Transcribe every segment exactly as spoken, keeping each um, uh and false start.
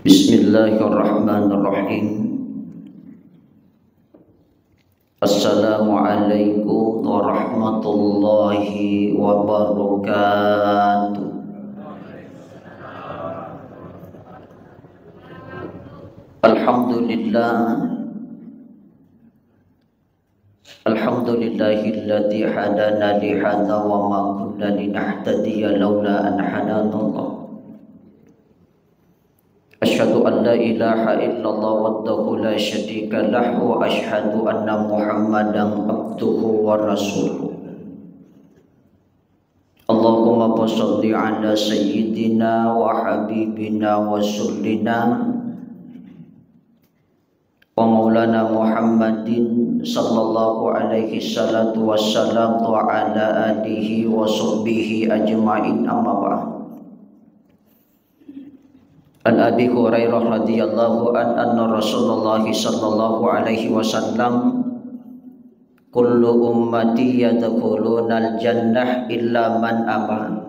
Bismillahirrahmanirrahim. Assalamualaikum warahmatullahi wabarakatuh. Alhamdulillah. Alhamdulillahilladzi hadana lihadza wa ma kunna linahtadiya laula an hadanallah. Asyhadu an la ilaha illallah wahdahu la syarika lah wa asyhadu anna Muhammadan abduhu wa rasuluh. Allahumma shalli ala sayyidina wa habibina wa rasulina wa maulana Muhammadin sallallahu alaihi salatu wassalam wa ala alihi wa sahbihi ajma'in, amma ba'd. An Abi Hurairah radhiyallahu an anna Rasulullah sallallahu alaihi wasallam, "Kullu ummati yadkhulunal jannah illa man aba."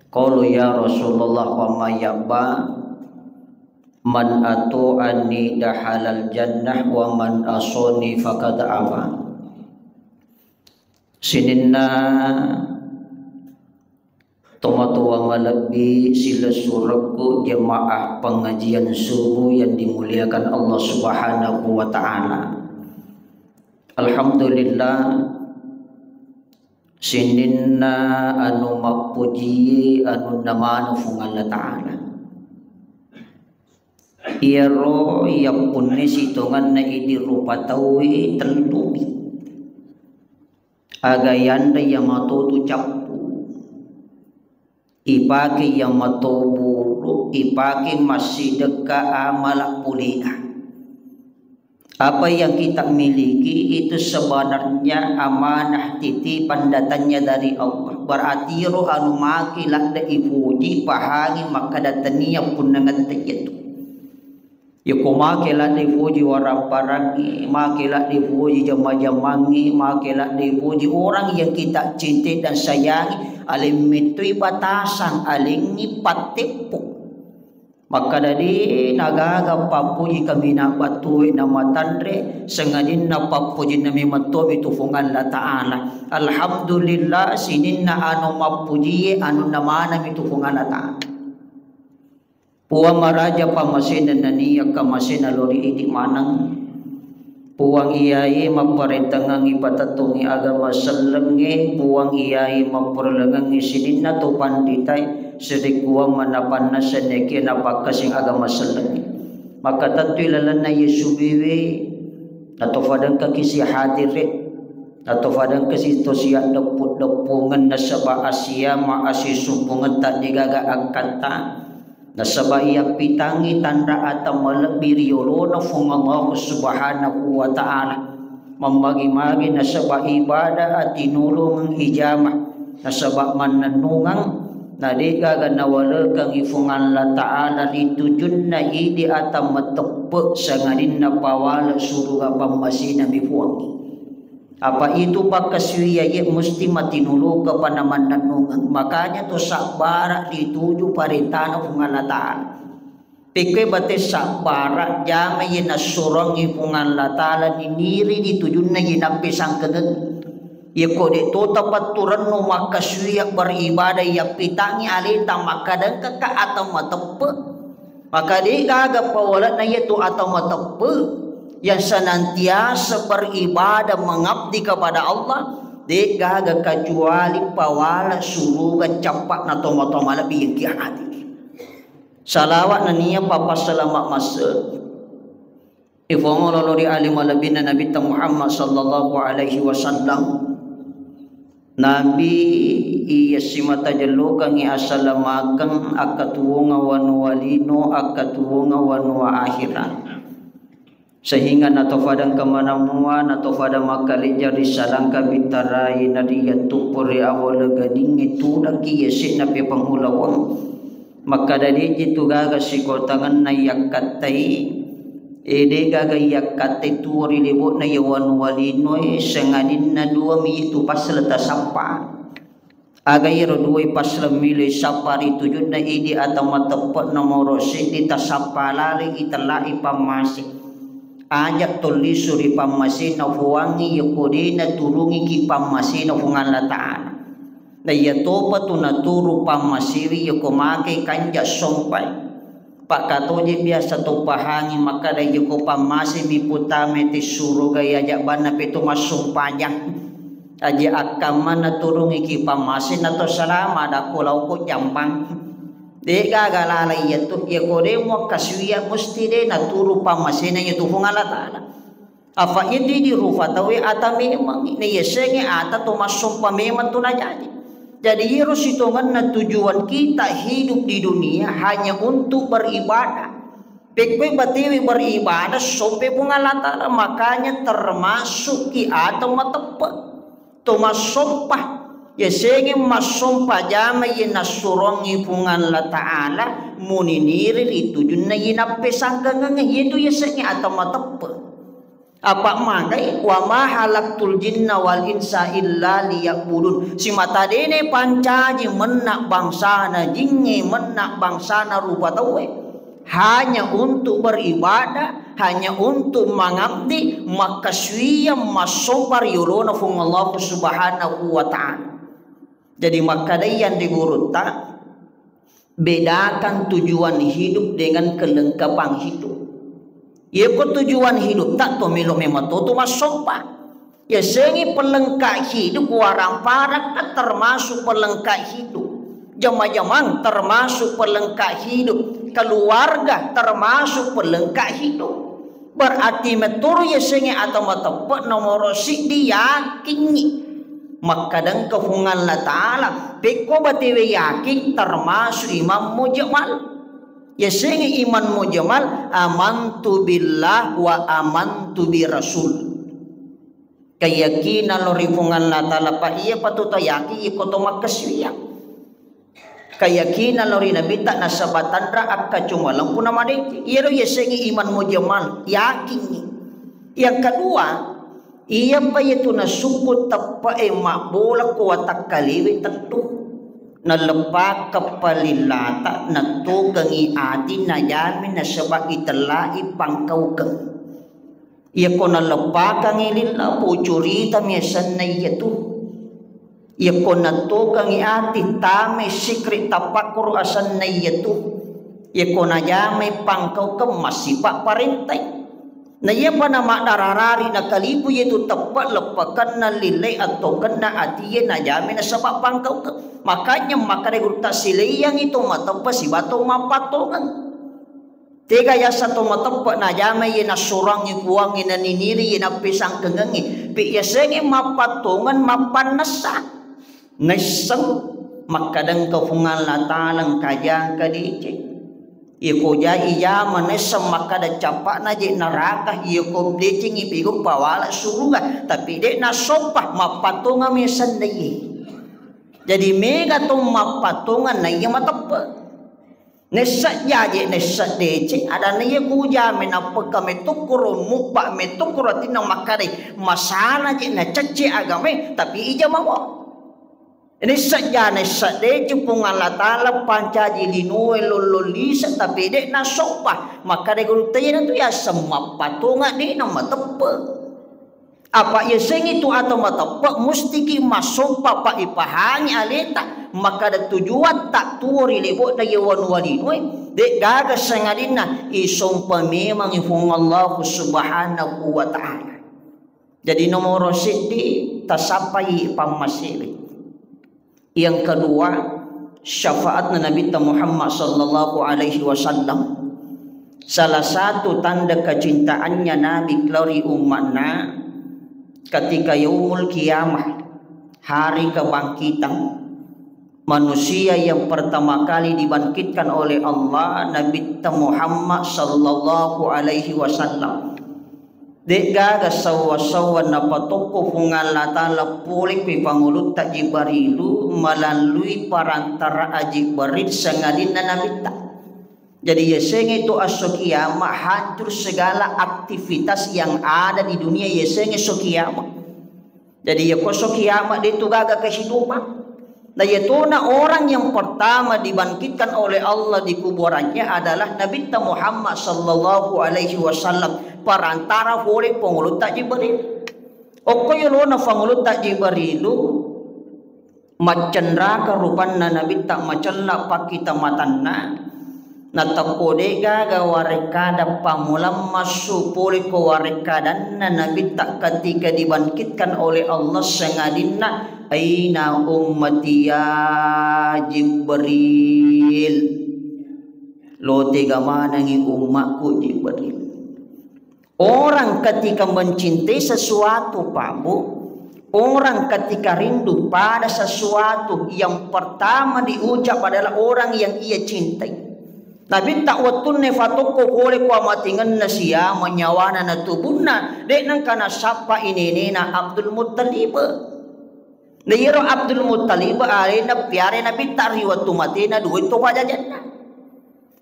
Qalu, "Ya Rasulullah, wa man ya'ba?" "Man ata'ani dakhalal jannah, wa man asani faqad aba." Sininna tomatoa malebbi silessurekku jemaah pengajian subuh yang dimuliakan Allah Subhanahu wa Ta'ala. Alhamdulillah, sininna anu mappujie anunna maneng Fuang Allah Ta'ala. Iyaro yappunni sitongenna idi rupa tauwe tellumi. Aga yanre iya matotu cappu. Ipake iya mato buru, ipake massidekka amala pulia. Apa yang kita miliki itu sebenarnya amanah titipan datangnya dari Allah. Berarti ro anu make ladde ipuji pahangi makkada tania punnangette iyatu. Yako make ladde ipuji warang-parangi, make ladde ipuji jama-jamangi, make ladde ipuji orang yang kita cintai dan sayangi, aleng mettui batasan, alengngi patteppu. Makkada de nagaga pappuji kaminang battuwe namatanre, sangadinna pappujinna memeng tomi tu Fuang Allah Ta'ala. Alhamdulillah, sininna anu mappujie anunna manami tu Fuang Allah Ta'ala. Puang maraja pammasena nania kamasena lori idi maneng. Puang iyae mapparentangengngi patettungngi agama sellengnge, Puang iyae mapporelengengngi sininna to panritae, sedekkuang manapannasa nekia napakkasing agama sellengnge. Makkatettui lalenna Yesu biwe, nato fadengkaki si hadire, nato fadengkasi to siaddeppu-, deppungeng nasaba asia ma asisumpungetta degaga akkatta. Nasaba iyappitangngi tanra ata malebbi ri yolona Fuang Allah Subhanahu wa Ta'ala. Mammagi-magi nasaba ibadah atinulungeng ijamah, nasaba mannennungeng, na degaga nawalekengngi Fuang Allah Ta'ala ri tujunna idi ata mateppe sangadinna pawale suruga pammasena mi Fuang. Apa itu pakkasuwiyae musti matinuluka panamannennungeng. Makanya to sabbara rituju parentana Fuang Allah Ta'ala. Pekkoi bate sabbara jamai nassurongngi Fuang Allah Ta'ala niniri ditujunna ye nappi sangkengeng. Yako de to tapatturennu makkasuwiya beribadah yappitangngi aleta makkadengkaka atau mateppe. Maka degaga pawalana yatu atau mateppe yang senantiasa beribadah mengabdi kepada Allah, degaga kecuali pawala suruga cappa'na tomatoa malebbi yang kia hadir. Salawat nania papassalama masse ifongololo ri ali malebbina Nabitta Muhammad sallallahu alaihi wasallam. Nabi iya simata jellokengngi asalamakeng, akkatuwonga wanua lino, akkatuwonga wanua akhirat. Sehingga natofadang kemanamua, natofadang makkalejja ri salangka bitarai, nariyattuppo ri awale gadingnge tudakki yase'na pepang ulaweng. Makkada de'ji tu gaga sikotangenna yakkattai, e, de gaga yakkattai tuo ri lebo'na ya wanua linoe, sangadinna duami itu passala tasappa. Aga iyaro duai passaleng miloi sappa ri tujunna idi atau mateppe nomoro seddi tasappa laleng itellai pammase. Aja tollisu ri pammasena Puangnge yako de naturungiki pammasena Puang Allah Ta'ala. Na iya topa tu naturu pammasewi yako makai kanja sompai. Pakkatoje biasa to pahangi makkada yako pammasemi putame te suruga yaja banna peto massumpajang. Aja akkamma naturungiki pammasena to salama dakko lauko jambang. De'gaga laleng iyatu, yako de muakkasuwiyang musti de naturu pammasena iyatu Puang Allah Ta'ala. Afa idi di rupa tauwe ata memang, na yasengnge ata to massompa memang tu najaji. Jadi iyaro sitongenna tujuan kita hidup di dunia hanya untuk beribadah. Pekkoi batewe beribadah sompe Puang Allah Ta'ala, makanya termasuk ki ata mateppe. To massompa, yasengnge massompa jama ye nassurongngi Puang Allah Ta'ala, muniniri ri tujunna ye nappesangkangengnge, yetu yasengnge ata mateppe. Apa magai, "Wa ma halaktul jinna wal insa illa liya'budun." Simata dene pancaji menna bangsana jingnge, menna bangsana rupa tauwe. Hanya untuk beribadah, hanya untuk mangabdi, makkasuwiyang massompa ri yolona Puang Allah Subhanahu wa Ta'ala. Jadi makkadai yang di gurutta, bedakan tujuan hidup dengan kelengkapan hidup. Yeko tujuan hidup tak to melo memang to tu massompa. Yasengngi pelengkap hidup, warang parang kan termasuk pelengkap hidup. Jama-jamang termasuk pelengkap hidup. Keluarga termasuk pelengkap hidup. Berarti meturu yasengnge atau mateppe nomoro siddi yakingngi. Makkadangka Puang Allah Ta'ala, pekko batewe yakin termasuk iman mujmal. Yasengnge iman mujmal, amantu billah wa amantu bi rasul. Keyakinan lao ri Puang Allah Ta'ala, pa iya patuta yakin iko to makkasuwiyang. Keyakinan lao ri Nabitta nasaba tanra akkacumalempu namadeceng. Iyaro yasengnge iman mujmal, yakingngi. Yang kedua, iyapa yetu nasukku teppe'e mabbola ko watakkalewe tettu. Naleppakeng palillata, nattokengngi ati najami nasaba itellai pangkaukeng. Yako naleppakangngi lilla, pucuritami asenna iyatu. Yako nattokengngi ati, tame sikri tapakkuru asenna iyatu. Yako najamai pangkaukeng, massipa parentai. Na iyapa namaddararari nakalipu iyatu teppe leppakenna lillai attokenna atie najamai nasaba pangkaukeng. Makanya makkada gurutta, sileiyangngi to mateppe sibawa to mappattongeng. Tega yaseng to mateppe najama iye nassurangngi Puangnge, naniniri iye nappesangkengengngi. Pe yasengnge mappattongeng mappannessa. Naisseng makkadangka Puang Allah Ta'ala engka jangka deceng. Iyako jai ijama naisseng makkada cappa'na je neraka, iyako decengngi pigau pawala suruga, tapi de nassoppa, mappattongeng mesennaiye. Jadi mega to mappattongeng naiya mateppe. Nessa jaje, nessa deceng, adanna iya kujame nappekka metukkuro mubba, metukkuro atinna makkadai, masala je nacecce agamae, tapi ijamawa. Nessa ja, nessa deceng Puang Allah Ta'ala pancaji linoe lollong lise, tapi de nasoppa. Makkadai gurutta, iyanatu yaseng mappatonga, de namateppe. Apa yasengngi tu atau mateppe mustiki massompa pa ipahangi aleta, makkada tujuatta tuo ri lebo'na ye wanua linoe, de gaga sangadinna isompa memangngi Puang Allah Subhanahu wa Ta'ala. Jadi nomoro seddi tasappai pammasewe. Yang kedua, syafaatna Nabitta Muhammad sallallahu alaihi wasallam. Salah satu tanda kecintaannya Nabi lao ri umma'na, ketika yaumul qiyamah, hari kebangkitan, manusia yang pertama kali dibangkitkan oleh Allah, Nabitta Muhammad sallallahu alaihi wasallam. De'gaga sawwa-sawwa napatokko Puang Allah Ta'ala pole ri pangulutta Jibrilu malalui parantara Jibril sangadinna Nabitta. Jadi yasengnge tu esso kiamat, hancur segala aktivitas yang ada di dunia, yasengnge esso kiamat. Jadi yako esso kiamat de tu gaga kehidupan. Nah, iyatona orang yang pertama dibangkitkan oleh Allah di kuburannya adalah Nabitta Muhammad sallallahu alaihi wasallam, perantara pole Pangulutta Jibril. Okko yolona Pangulutta Jibrilu, maccenraka rupanna Nabitta, macella pakkita matanna, natekko de'gaga warekkada pammulang massu pole ko warekkadanna Nabitta ketika dibangkitkan oleh Allah, sengadinna, "Aina ummati ya Jibril?" Lo tega manengi ummakku Jibril. Orang ketika mencintai sesuatu, Pak Bu, orang ketika rindu pada sesuatu, yang pertama diucap adalah orang yang ia cintai. Nabitta wettunna fatokko pole ko amatengenna siama nyawana na tubunna, de' nengka nasappa inenena Abdul Muttalib. Na iyaro Abdul Muttalib alena piare Nabitta ri wettu matena dua to pajajanna.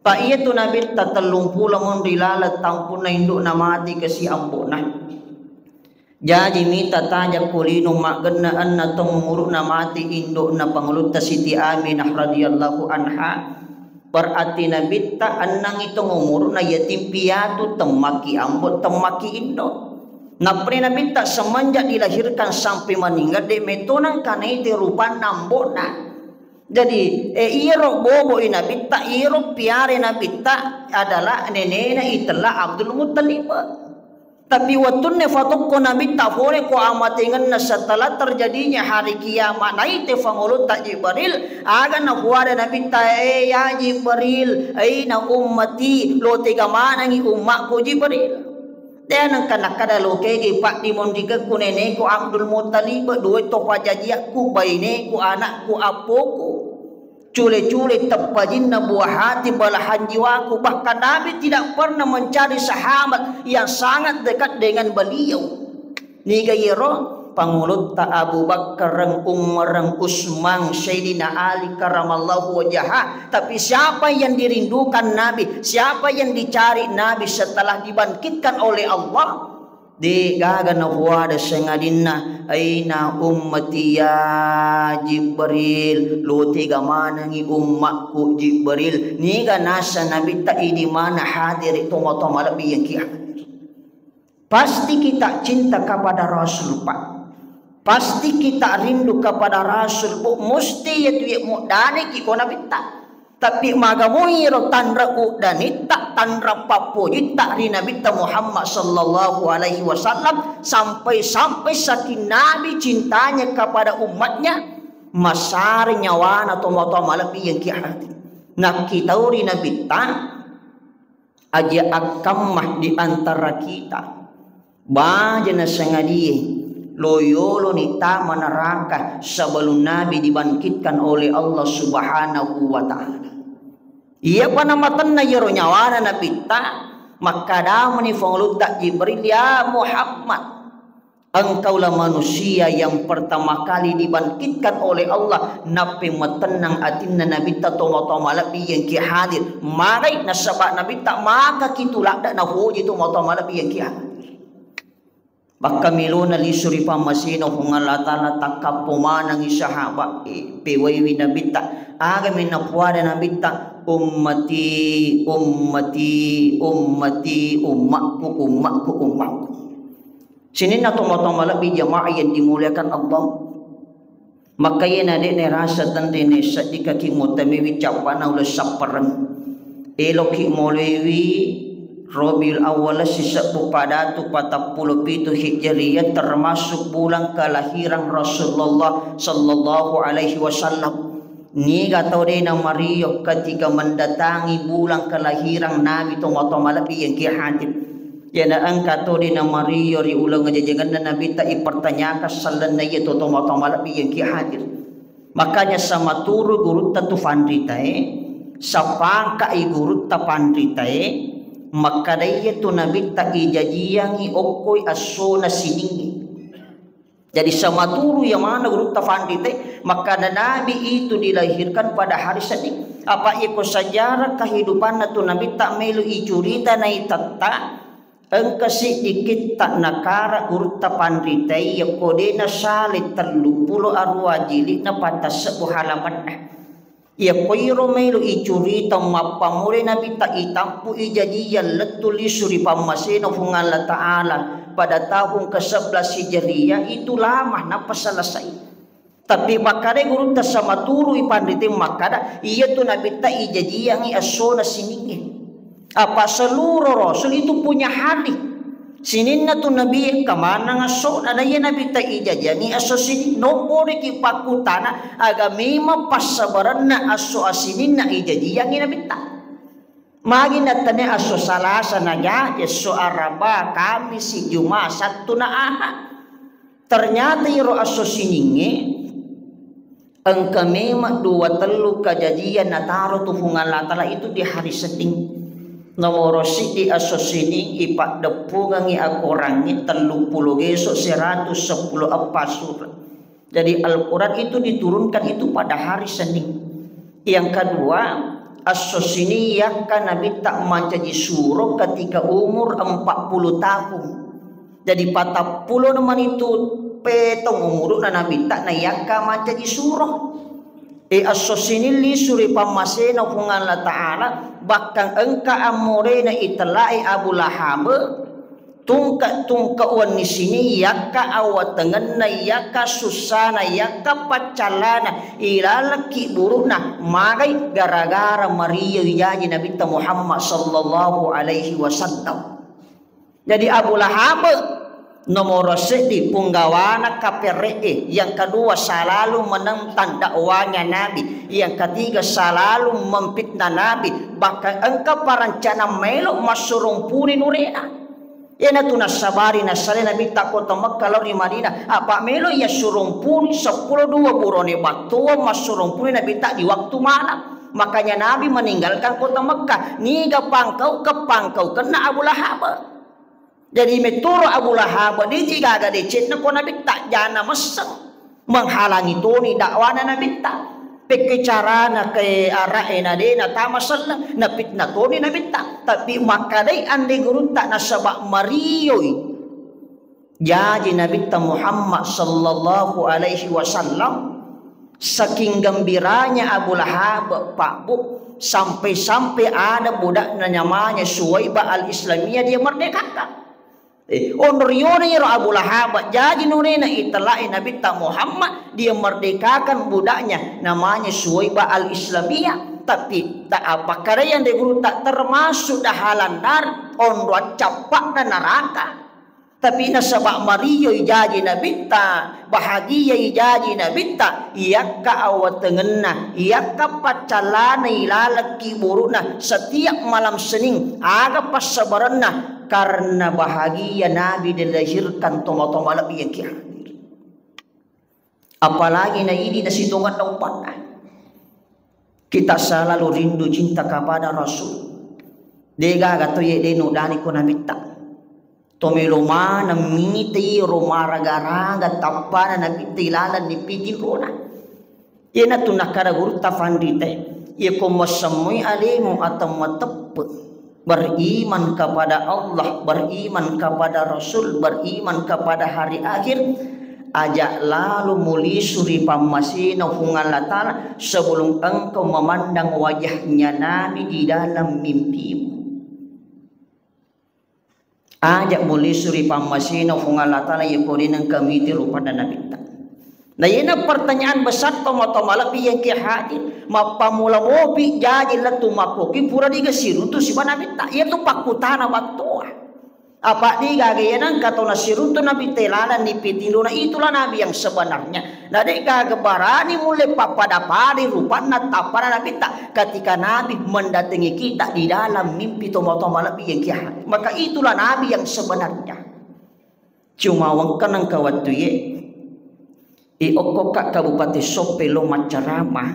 Pa iyatu Nabitta tellung pulo monri laleng tampunna indu'na mati kasi ambo'na. Jaji mita tajang ko lino maggenna enna taung umuru'na mati indu'na Pangulutta Siti Aminah radhiyallahu anha. Berarti Nabitta ennang itong umuru'na, yatim piatu, temmaki ambo, temmaki indo. Nappani Nabitta semenjak dilahirkan sampai meninggal, de' metto nengka naite rupanna ambo'na. Jadi, eh, iyaro bobo'i Nabitta, iyaro piare Nabitta adalah nenena itella Abdul Muttalib. Tapi wettunna fatokko Nabitta pole ko amatengenna setelah terjadinya hari kiamat, naite Pangulutta Jibril, aga napuada Nabitta, "Eh, ya Jibril, aina ummati? Lo tega manengi ummakku Jibril?" Dé' nengka nakkeda, "Lo kegi paddimonrikekku neneku Abdul Muttalib, dua to pajajiakku, baineku, anakku, appoku. Cule-cule teppajinna buah hati, belahan jiwaku." Bahkan Nabi tidak pernah mencari sahabat yang sangat dekat dengan beliau. Niga iyaro? Pangulutta Abu Bakar, Umar, Usman, Sayyidina Ali karamallahu wajhah. Tapi siapa yang dirindukan Nabi? Siapa yang dicari Nabi setelah dibangkitkan oleh Allah? Dé' gaga napuada sangadinna, "Aina ummati ya Jibril?" Lo tega manengi ummakku Jibril? Niga nasa Nabitta idi mana hadir tomatoa malebbi yang kia. Pasti kita cinta kepada Rasul, Pak. Pasti kita rindu kepada Rasul, Bu. Musti iyatu iya muddani ki ko Nabitta. Tapi maga muiro tanra uddanitta, tanra pappojitta ri Nabitta Muhammad sallallahu alaihi wasallam, sampai-sampai saking Nabi cintanya kepada umatnya, masari nyawana tomatoa malebbi yang kia hati. Nakkitau ri Nabitta, aja akkamma di antara kita. Baja nasangadie lo yoloni tama neraka sebelum Nabi dibangkitkan oleh Allah Subhanahu wa Ta'ala. Iyapa namatenna iyaro nyawana Nabitta, makkadamuni Pangulutta Jibril, "Ya Muhammad, engkaulah manusia yang pertama kali dibangkitkan oleh Allah." Nappi matennang atinna Nabitta tomatoa malebbi yang kia hadir. Magai nasaba Nabitta maka kitu ladda nahoji tomatoa malebbi yang kia hadir. Bakka milona lisu ri pammasena Puang Allah Ta'ala, takkappo manengi sahabat e, pewaiwi Nabitta. Agami napuada Nabitta, "Ummati, ummati, ummati, ummakku, ummakku, ummakku." Sininna tomatoa malebbi jamaah yang dimuliakan Allah. Maka iyana dé' nairasa tenri naisseddikaki mutamiwi cappana uleng sappereng. Eloki moloiwi Rabiul Awal sisebbu padatu patappulo pitu Hijriyah, termasuk bulan kelahiran Rasulullah sallallahu alaihi wasallam. Niga tau dé' namario ketika mendatangi bulan kelahiran Nabi tomatoa malebbi yang kia hadir. Iyana engka to dé' namario ri uleng ajajangenna Nabitta ipertanyakan sellenna iya to tomatoa malebbi yang kia hadir. Makanya samaturu gurutta tu panritae, sapangkai gurutta panritae, makkada iya tu Nabitta ijajiangi okkoi essona siningnge. Jadi samaturu iya maneng gurutta panritae, makkada Nabi itu dilahirkan pada hari Senin. Apa iko sejarah kehidupanna tu Nabitta melo icurita naitetta, Engka siddi kitta nakara gurutta panritae, yakko de nasale telluppulo arua jili'na, patassebbu halamenna. Yakko iro melo icurita mappamulai Nabitta itampu ijajiyang lettu lisu ri pammasena Puang Allah Ta'ala pada tahun kesebelas Hijriah, itu lama nappa selesai. Tapi makkada gurutta samaturu ipanrite makkada, iyatu Nabitta ijajiyangngi essona siningnge. Apa seluruh rasul itu punya hari. Sininna tu Nabi kamanang esso, na iya Nabitta ijajiyangngi esso sining. Nomboriki pakkutana, aga memang passabarenna esso asininna ijajiyangngi Nabitta. Magi nattania esso Salasa naja, esso Araba, Kamisi, Juma, Sattu na Aha. Ternyata iro esso siningnge engka memang dua tellu kajajian nataro tu Puang Allah Ta'ala itu di hari Senin. Nomoro siddi esso Sining ipaddeppungengngi akorangnge telluppulo geso seratus seppulo eppa sura. Jadi Al-Quran itu diturunkan itu pada hari Senin. Yang kedua, esso Sining yakka Nabitta mancaji suro ketika umur empat puluh tahun. Jadi patappulo manitu petong umuru'na Nabitta na yakka mancaji suro. E, esso Sining lisu ri pammasena Puang Allah Ta'ala, bahkan engka ammorena itellai Abu Lahab, tungke-tungke wenni sining yakka awatengenna, yakka sussana, yakka paccallana, ilalekki buru'na, magai gara-gara mario ijaji Nabitta Muhammad sallallahu alaihi wasallam. Jadi Abu Lahab nomoro seddi punggawana kaperre'e, yang kedua salalu menentang dakwanya Nabi, yang ketiga salalu memfitnah Nabi, bahkan engka parancanang melo massurung puni nurena. Iyanatu nassabari nassale Nabitta kota Mekka lao ri Madinah, apa melo iya surung puni seppulo dua burane battoa massurung puni Nabitta di waktu malam. Makanya Nabi meninggalkan kota Mekka. Niga pangkau ke pangkau kena Abu Lahab. Jadi metoro Abu Lahab, deji gaga decenna ko Nabitta, jana messeng menghalangi toni dakwana Nabitta. Pekke carana ke ara'e na de natama selleng, napitna toni Nabitta. Tapi makkedai ande gurutta nasaba marioi jaji Nabitta Muhammad sallallahu alaihi wasallam. Saking gembiranya Abu Lahab, Pak Bu, sampai-sampai ada budakna namanya Suwaibah Al-Islamiyah dia merdekakan. Eh, onrioniro Abu Lahab, jaji nurena itellai Nabitta Muhammad, dia merdekakan budaknya namanya Suwaibah Al-Islamiyah. Tapi tak apa kada yang de guru tak termasuk dahalan nar onro cappakna neraka. Tapi nasaba mario ijaji Nabitta, bahagia ijaji Nabitta, iyakka awatengenna, iyakka paccallana ilalekki buru'na setiap malam Senin, aga passabarenna, karena bahagia Nabi dilahirkan toma-toma lebbi yang ki hadir. Apalagi na idi nasitongenna umpanna. Kita selalu rindu cinta kepada Rasul. Degaga to ye de nudani ko Nabitta. To melo maneng mitei ro maraga-raga tappana Nabitta ilaleng ni pitinrona. Iyanatu nakkada gurutta fanrite, iyako massemmoi alemu atau mateppe, beriman kepada Allah, beriman kepada Rasul, beriman kepada hari akhir, ajak lalu mulisu ri pammasena Puang Allah Ta'ala sebelum engkau memandang wajahnya Nabi di dalam mimpimu. Aja mulisu ri pammasena Puang Allah Ta'ala, iya ko de nengka miti rupanna Nabitta. Na iyena pertanyaan besar toma-toma lebbi yang ki hadir, mappamula mopi jaji lettu makkoki pura diga siruntu siba Nabitta. Iyatu pakkutana battoa. Apa digaga iya nengka tona siruntu Nabitta ilaleng ni pitinrona, itulah Nabi yang sebenarnya. Na de gaga barani mulle pappada-padai rupanna tappana Nabitta ketika Nabi mendatangi kita di dalam mimpi toma-toma lebbi yang ki hadir. Maka itulah Nabi yang sebenarnya. Cuma wengka nengka wattu ye, i okkoka Kabupaten Soppeng lo maccarama,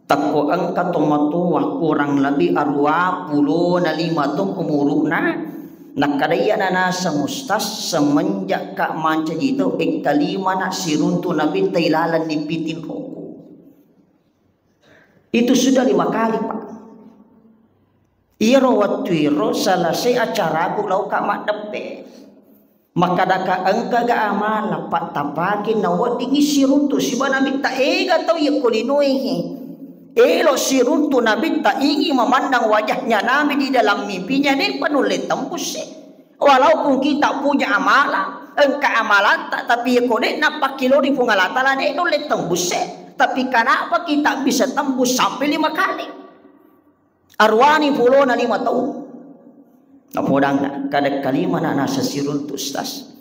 takko engka tomatoa kurang lebih arua pulo na lima taung umuru'na, nakkada iyana naseng ustaz, semenjak ka mancaji tau, engka lima na siruntu Nabitta ilaleng ni pitinroku. Itu sudah lima kali, Pak. Iyaro wettuéro selesai acaraku, laoka maddeppe. Makkadaka engkaga amala pattapaki naweddingngi siruntu siba Nabitta. Ega tau yakko linoé, elo siruntu Nabitta, ingin memandang wajahnya Nabi di dalam mimpinya, de'pa nulle tembus e. Walaupun kita punya amala, engka amalatta, tapi yakko de' nappakilori Puang Allah Taala, de' nulle tembus e. Tapi kenapa kita bisa tembus sampai lima kali? Aruani pulona lima taung. Napodangna, kada kalimana naseng siruntu, Ustaz.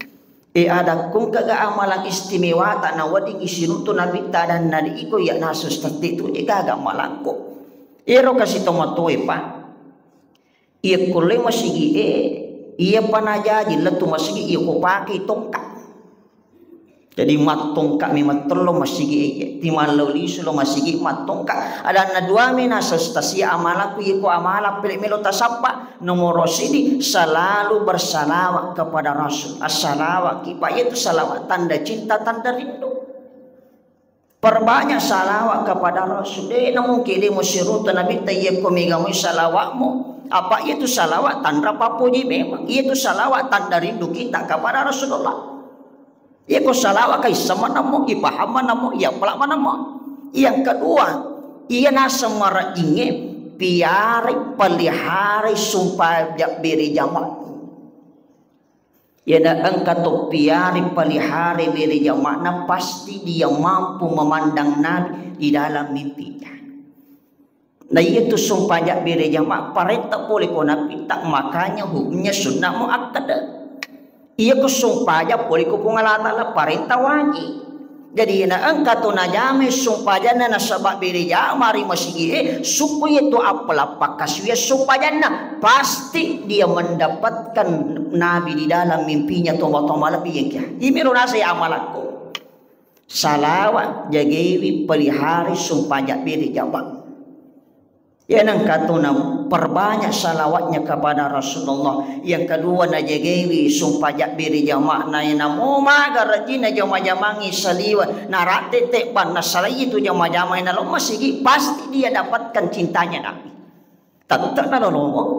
E, ada kungkaga amalan istimewata nawedding isiruntu Nabitta, adanna de' iko iya naseng Ustaz, de' tu, e, gaga amalakko. Ero kasi tomatoe, Pak. Iya kulle masigi e, iya panajaji lettu masigi, iya ko pake tongka. Jadi mattongka mi mattello masigi e, timallo lisu lo masigi mattongka. Adanna dua mi naseng Ustaz, iya amalaku, iya ko amala pele melo tasappa. Nomoro sidi, selalu bersalawat kepada Rasul. Assalawat ki, Pak, itu salawat tanda cinta, tanda rindu. Perbanyak salawat kepada Rasul. De' namungkin de' musiruntu Nabitta, iya ko mega moi salawatmu. Apa iya tu salawat tanda pappoji memang. Iya tu salawat tanda rindu kita kepada Rasulullah. Iya ko salawat kaisseng manammo, ipaham manammo, iya pala manammo. Yang kedua, iya naseng marejingnge, piari, pelihara sumpah ja-, bere jamaah. Iyana engka to piari, pelihara bere jama'na, pasti dia mampu memandang Nabi di dalam mimpinya. Nah, iya tu sumpah ja-, bere jamaah, parenta pole ko Nabitta, makanya hukumnya sunnah muakkada. Iya ko sumpah ja pole ko Puang Allah Taala, parenta wajib. Jadi, na engka to najamai sumpajanna nasaba bere jama ri masigi e, sukku iya to appala pakkasuwiang sumpajanna, pasti dia mendapatkan Nabi di dalam mimpinya, toma-toma lebbi engka. Imiro nasai amalakko. Salawat, jagaiwi, pelihara sumpaja bere jama. Iya nengka tu na perbanyak salawatnya kepada Rasulullah. Yang kedua, najagaiwi sumpah ja-, bere jama'na, namo maga rajinna jama-jamangi saliweng, naratte tebbang, nasalai tu jama-jama, nalo masigi, pasti dia dapatkan cintanya Nabi. Tette nalolongeng.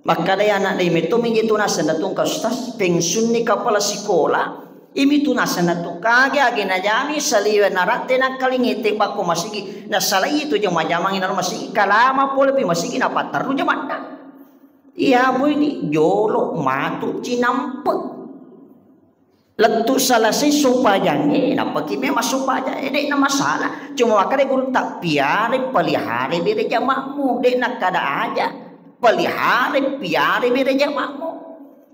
Makkadai anak dai metto miji tu naseng natungka, Ustaz, pensiunni kepala sekolah, imi tu naseng natu kage-age najami saliweng naratte nakkalingi tebbakko masigi, nasalai tu jama-jamangi nalo masigi, kalama pole pi masigi napatterru jamanna. Iya boini jolo matu cinampe. Lettu selesai sumpajangnge, nappaki memang sumpajang, eh, de'na masalah. Cuma makkeda gurutta, piara, pelihara bere jama'mu, de'na kada aja. Pelihara, piara bere jama'mu.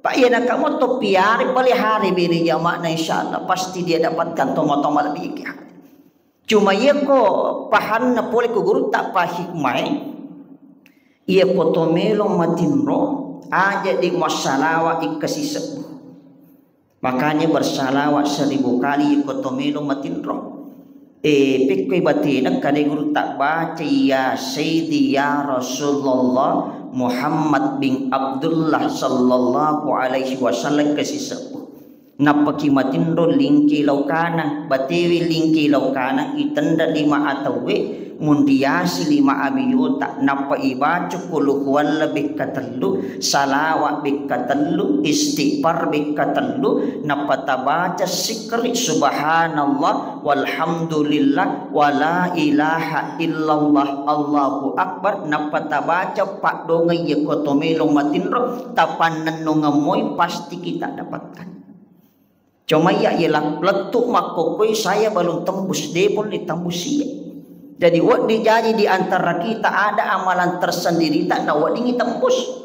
Pak, iya nakamu to piara, pelihara bere jama'na, insya Allah pasti dia dapatkan toma-toma lebih. Cuma iyako pahanna pole ko gurutta, pa hikmae, iyako to melo matinro, aja di massalawa ikkasi sebbu. Makanya bersalawat seribu kali iko to melo matinro. E, pekkoi batena kade gurutta baca, "Ya Sayyidi ya Rasulullah Muhammad bin Abdullah sallallahu alaihi wasallam," kasi sebbu. Nappaki matinro lingki lao kanang, batewi lingki lao kanang, itenda lima atauwe, mundiasi lima abiyota, nappa ibaca qul huwallah bekka tellu, salawat bekka tellu, istighfar bekka tellu, nappa tabaca sikri subhanallah walhamdulillah wala ilaha illallah Allahu akbar, nappa tabaca paddongeng iyako to melo matinro, tapannennungeng moi pasti kita dapatkan. Cuma iya, iya la-, lettu makkokkoi saya belum tembus, de' pole tembus iya. Jadi wedding jaji di antara kita ada amalan tersendirita na weddingngi tembus.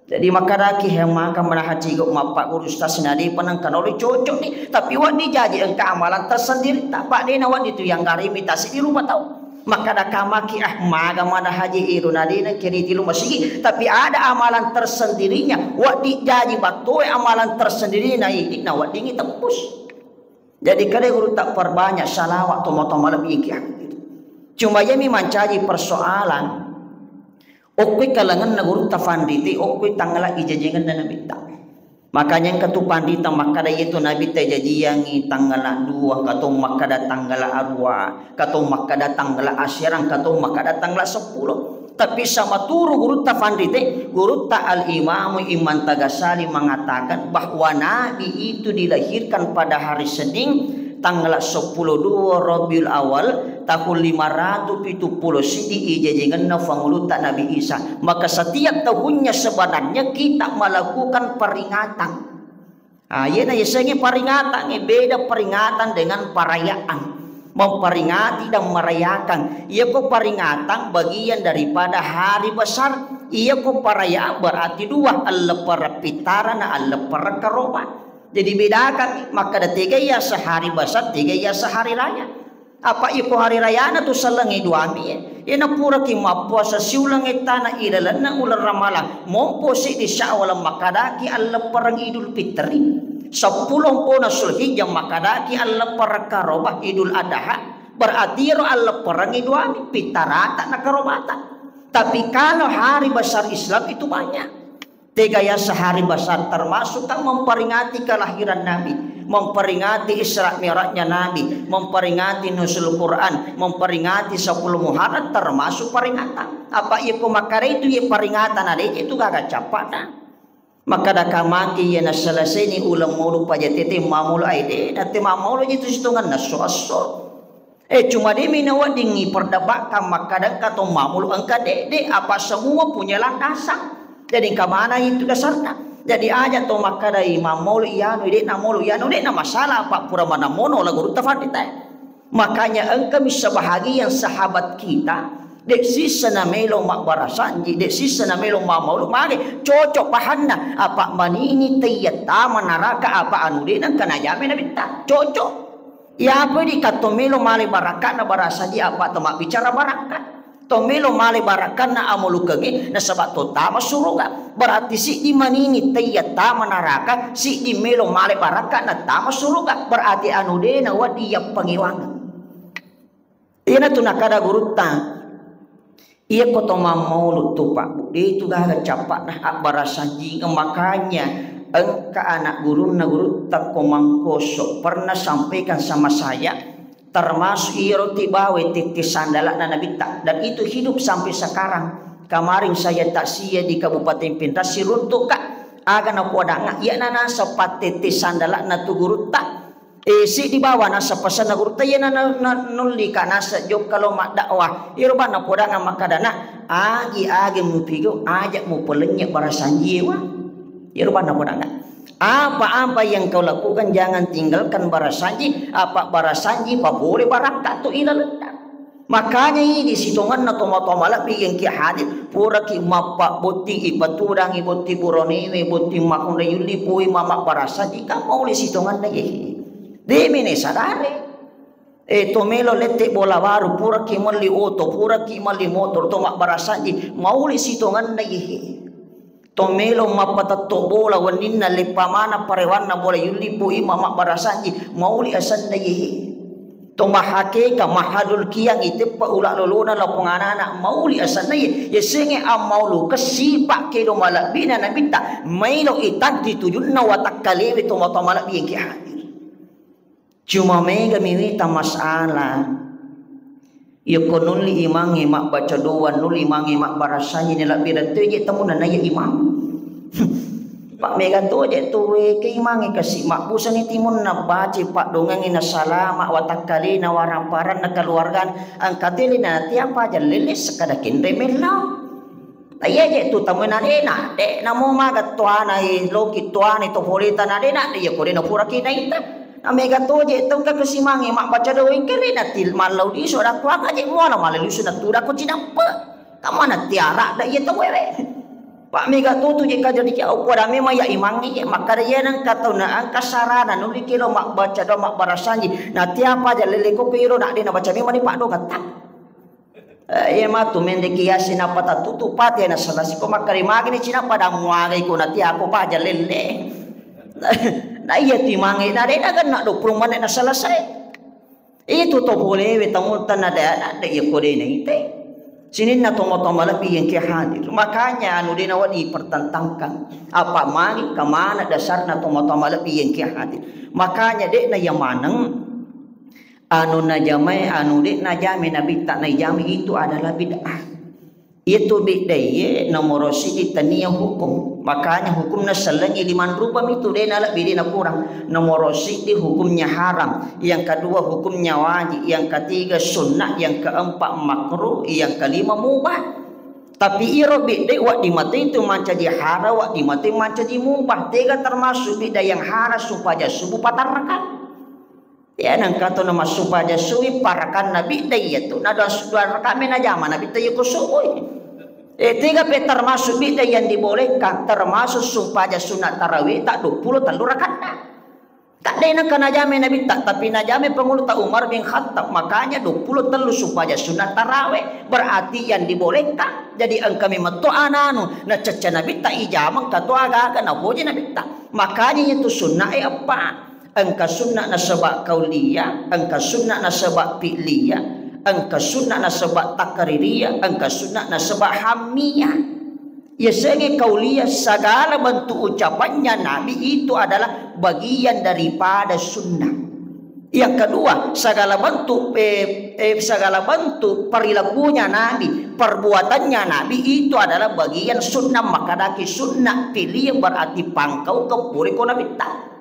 Jadi makkadaki, he, maka manahaji go mappagguru, Ustaz, na de'pa nengka nolo cocok ni, tapi wedding jaji engka amalan tersendirita, Pak, de'na wedding tu yang garimi tasi di rumah tau. Makkada kamaki, ah, maga mada haji iru, na de'na kiri tilu masigi, tapi ada amalan tersendirinya, wedding jaji battoe amalan tersendirinya, na idi na weddingngi tembus. Jadi kade gurutta perbanyak salawat, toma-toma lebih kia. Cuma iyami mancaji persoalan, okkoi kalangenna gurutta panrita, okkoi tangngala ijajiangenna Nabitta. Makanya engka tu panrita makkada, iya tu Nabitta jajiangi tanggala dua, katong makkada tanggala arua, katong makkada tanggala asera, katong makkada tanggala seppulo. Tapi sama turu gurutta fanrite, gurutta Al-Imamu Imam Tagasali mengatakan bahwa Nabi itu dilahirkan pada hari Senin tanggal sepuluh dua Rabiul Awal tahun lima ratus pitu puluh sidi ijajengenna Fangulutta Nabi Isa. Maka setiap tahunnya sebenarnya kita melakukan peringatan. Ah, iyana yasengnge peringatangnge, beda peringatan dengan perayaan. Memperingati dan merayakan. Iyako peringatan bagian daripada hari besar. Iyako perayaan berarti dua, alleppereng pittara na alleppereng karoba. Jadi bedakan, makkada tega iya sehari besar, tega iya sehari raya. Apa iko hari rayana tu sellengnge duami, eh? Iyana puraki mappuasa siuleng ettana ilalenna uleng Ramalang, mompo siddi Syawal makkadaki alleppereng Idul Fitri. Seppulo mpona Zulhijjah makkadaki alleppereng karoba Idul Adha. Berarti iyaro allepperengnge duami, pittarata na karobata. Tapi kalau hari besar Islam itu banyak. Tega yaseng hari besar, termasuk kan memperingati kelahiran Nabi, memperingati Isra Mi'rajnya Nabi, memperingati Nuzul Quran, memperingati sepuluh Muharram, termasuk peringatan. Apa iya ko makkada itu iya peringatan, ada itu gaga cappana. Makkada kamaki iya naselesai ni uleng maulu pajatete mamulu aide, nate mamulu itu sitongan naso aso. Eh, cuma de mi naweddingngi perdebatkan makkada engka to mammulu engka de, de, apa semua punya landasan. Jadi engka mana itu dasarna. Jadi aja to makkada i mammulu iyanu, de na mulu iyanu, de na masalah apa pura mana mono la guru tafadita. Makanya engka mi sebahagian sahabat kita, de sisa na melo mabbarasanji, de sisa na melo mammulu mage cocok pahanna apa manini tayya tama naraka apa anu de na engka najame nabitta. Cocok. Iyapa dikatto melo male barakka'na barasaji apa to mabbicara barakka. To melo male barakka'na amulukengnge nasaba to tama suruga. Berarti siddi manini tayya tama naraka, siddi melo male barakka'na tama suruga. Berarti anu de na wedding yappangiwangeng. Iyanatu nakada gurutta. Iyako to mammaulu tu Pak, de tu gaga cappa'na abbarasanjingeng. Makanya engka anak gurunna gurutta ko Mangkoso pernah sampaikan sama saya, termasuk iyaro tibawa tette sandala'na Nabitta, dan itu hidup sampai sekarang. Kemarin saya takziah di Kabupaten Pinrang, siruntuk, Kak, aga napodangnga, iya nanasa pattette sandala'na tu gurutta. Eh, siddi bawa naseng pasenna gurutta, iya na, na, na, nullika naseng jokka lo maddakwah. Iyaro banna podanga makkadana, agi-agi mupigau, aja mupelennye barasanjie wa. Iyaro banna podanga. Apa-apa yang kau lakukan, jangan tinggalkan barasanji, apa barasanji papole barakka tu ilalenna. Makanya idi sitonganna tomatoa malebbi engki hadir, puraki mappabbotting ipatudangi botting buronewe, botting makkunrai yulli pui mama barasanji, kan mauli sitonganna yehe. Demene sadare. Eh, to melo lette bola baru, puraki melli oto, puraki melli motor, to mabbarasanji, mauli sitonganna yehe. To melo mappatetto bola wenninna leppa maneng parewanna bola yulli pui mama barasanji, mauli asenna yehe. To mahakeka, mahadul kiang iteppa ula lolona lapong anana, mauli asenna ye. Yesenge ammaulu kessipa kedo malebbina nabitta, mailo itaggi tujunna watakkalewe tomatoa malebbi engki hadir. Cuma mega mi wita masalah. Yako nulli imangnge mabbaca doa, nulli imangnge mabbarasanji, nalebbi retto je tamunna naiya imang. Pak mega to je tu we ke imangnge kasi mabbusani timunna baca paddongengnge na salama watakkalena warang paranna keluargana, engka tele na tiapa jallele sekada kenre mellau. Naiya je tu tamu na dena, de namo maga tuana, eh, loki tuana to poleta na dena, de yako dena puraki naita. Na mega to je tu engka kasimangnge mabbaca doa engka de na til mallau lisu ada kuaka je muala male lisu na tuda ko cinampe. Kamana tiara da iya tau wewe. Pak mega tu tu je kaja di kau pada memang ya imangnge je makkada iya nang katau na engka sarana nuli kelo mabbaca doa mabbarasanji. Na tiapa jallele ko piro na dena baca memang ni paddo gatta. Eh, iya matu mendeki Yasin nappa tattutu pati na selesai ko makkari magini cina pada muagai ko nati ako paja lelle. Na iya timange na de na genna dua puluh menit na selesai. Itu to bolewe tamutta na de na de iya ko de na ite. Sininna tomo-tomo lebbi yang ke hadir. Makanya anu de na wadi pertentangkan. Apa magi kemana dasarna tomo-tomo lebbi yang ke hadir. Makanya de na iya maneng Anu najamai, anu de najamai nabitta naijamai itu adalah bid'ah. Iyatu biddaie nomoro siddi tania hukum. Makanya hukumna sellengi limang rupa mitu, de nalebbi, de nakurang. Nomoro siddi hukumnya haram, yang kedua hukumnya wajib, yang ketiga sunnah, yang keempat makruh, yang kelima mubah. Tapi iro biddae wedding matu itu mancaji haram, wedding matu mancaji mubah. Tega termasuk bidda yang haram supaya subuh patarraka. Ya, nengka to namassumpaja suwi parakanna bidda iyatu, na dua, dua rakaat me najama nabitta iyako subuh. Eh, tega pe termasuk bidda yang dibolehkan, termasuk sumpaja sunat tarawih tak dua puluh tellu rakaatna. Tak de nengka najama nabitta, tapi najama pengulu tak Umar bin Khattab, makanya dua puluh tellu sumpaja sunat tarawih, berarti yang dibolehkan. Jadi engka memang to ananu, na cecca nabitta ijama engka to aga-aga napoji nabitta. Makanya itu sunna e eppa. Engka sunna nasaba kaulia, engka sunna nasaba fi'lia, engka sunna nasaba takriria, engka sunna nasaba hammia. Yasengnge kaulia, segala bentuk ucapannya Nabi itu adalah bagian daripada sunnah. Yang kedua, segala bentuk, eh, eh, segala bentuk perilakunya Nabi, perbuatannya Nabi itu adalah bagian sunnah. Makadaki sunnah fi'lia berarti pangkau kepuri ko nabitta.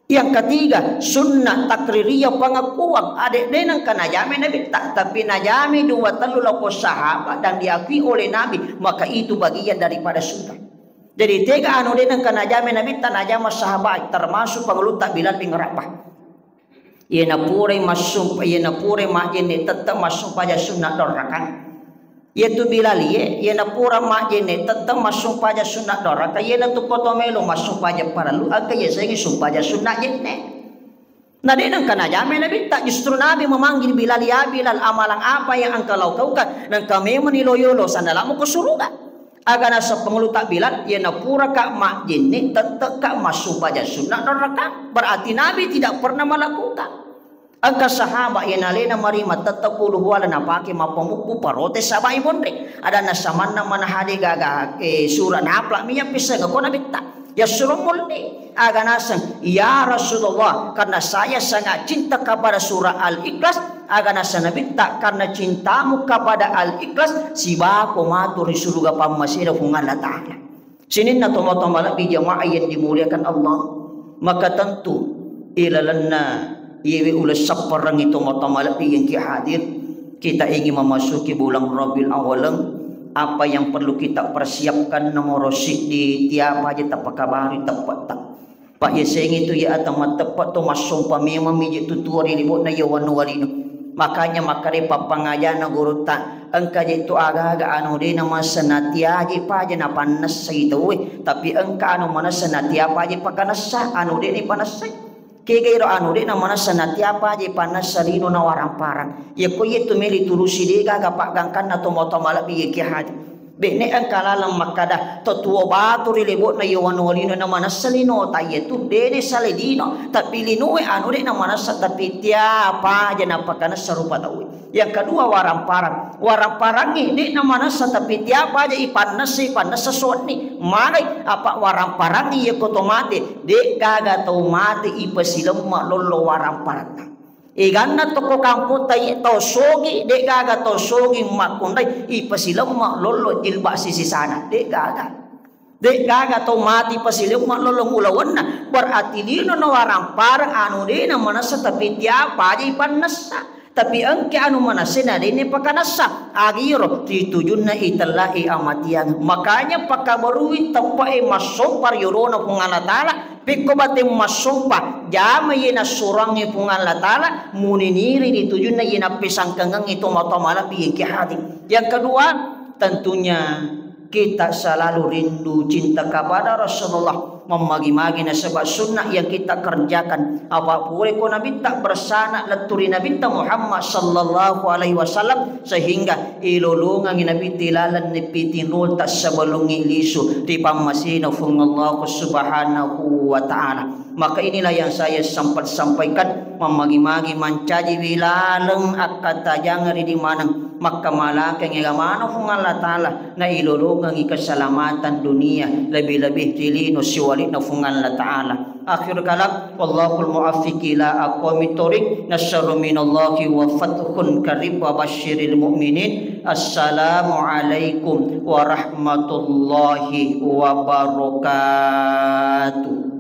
Yang ketiga, sunnah takriria, pengakuan. Ade de nengka najame nabitta, tapi najame dua tellu loko sahabat dan diakui oleh Nabi, maka itu bagian daripada sunnah. Jadi tega anu de nengka najame nabitta, najama sahabat, termasuk pangulutta Bilal bin Rabah. Iyena purai massumpa, iyena purai majjenne tette massumpaja sunnah dorrakan. Iyatu Bilal iye, iyena pura majjenne tette massumpaja sunnah doraka, iyena tu koto melo massumpaja parellu, engka yasengnge sumpaja sunnah jenne. Na de nengka najame nabitta, justru Nabi memanggil Bilal, "Ya Bilal, amalan apa yang engkau lakukan?" Nengka memang ni loyolo sandalamu ke surga. Aga naseng pangulu tak Bilal, iyena puraka majjenne tette ka massumpaja sunnah doraka. Berarti Nabi tidak pernah melakukan. Engka sahabat iyena alena mari matetta qul huwallah napake mappamubbu, parotes sabai monre. Adanna samanna manahade gaga, eh, sura napla miya pisseng ko nabitta. Yassuro mulli. Aga naseng, "Ya Rasulullah, karena saya sangat cinta kepada surah Al-Ikhlas." Aga naseng nabitta, "Karena cintamu kepada Al-Ikhlas, sibako matu ri suruga pammasena Puang Allah Ta'ala." Sininna tomatoa malebbi jamaah yang dimuliakan Allah, maka tentu ilalenna iyewe uleng sapparengngi tomatoa malebbi yang ki hadir, kita ingin memasuki bulan Rabiul Awal, apa yang perlu kita persiapkan? Nomoro siddi, tiapa aja tapakabari teppetta. Pak, yasengnge tu ya ata matteppe to massompa memang miji tutua ri libo'na ya wanua lino. Makanya makkeda pappangajana gurutta, engka je tu aga-aga anu de namanessa natiaji paja napannessai tauwe, tapi engka anu manessa natiapa je pakanessa, anu de ni panessai. Kega iro anu de namanessa natiapa je pannessa lino na warang-parang. Yakko yetu meli turusi de gaga paggangkanna tomatoa malebbi yake haji. Be'ne engka laleng makkada, to tuo batu ri lebo'na iya wanua lino na manessa lino, ta iya tu de de sale lino, tapi linoe anu de na manessa, tapi tiapa aja napakanessa rupa tauwe. Yang kedua, warang-parang. Warang-parangnge de na manessa, tapi tiapa aja ipannessa, ipannessa suwenni. Magai apa warang-parangnge iya ko to mate, de gaga tau mate ipasilemma lollo warang-parangna. Eganna toko kampotta iye tau sogi, de gaga tau sogi makkunrai ipasilemma lollo jilbab sisisana, de gaga. De gaga tau mati pasilemma lollo ulawenna, berarti lino na warang-parang anu de na manessa, tapi tiapa aja ipannessa. Tapi engka anu manessa na de na pakanessa. Agiro ritujunna itellai amatiang. Makanya pakabarui teppe'e massompa ri yolona Puang Allah Ta'ala. Pekko bateng massompa, jama iye nassuroangnge Puang Allah Ta'ala, muniniri ri tujunna iye nappesangkangengnge tomatoa malebbi engki hadir. Yang kedua, tentunya kita selalu rindu cinta kepada Rasulullah, mammagi-magi nasaba sunnah yang kita kerjakan. Apa pole ko nabitta bersana lettu ri nabitta Muhammad sallallahu alaihi wasallam, sehingga ilolongangi nabitta ilalenni piting ruta sebelumngi lisu ri pammasena Puang Allah Subhanahu wa Ta'ala. Maka inilah yang saya sempat sampaikan, mammagi-magi mancaji wilaleng akkatajang ri dimaneng makkamalakengi agamana Puang Allah Ta'ala, na ilolongengi keselamatan dunia, lebih-lebih ri lino siwali'na Puang Allah Ta'ala. Akhirul kalam, wallahul muwaffiq ila aqwamit thoriq. Nasrun minallahi wa fathun qarib wa basyiril mu'minin. Assalamualaikum warahmatullahi wabarakatuh.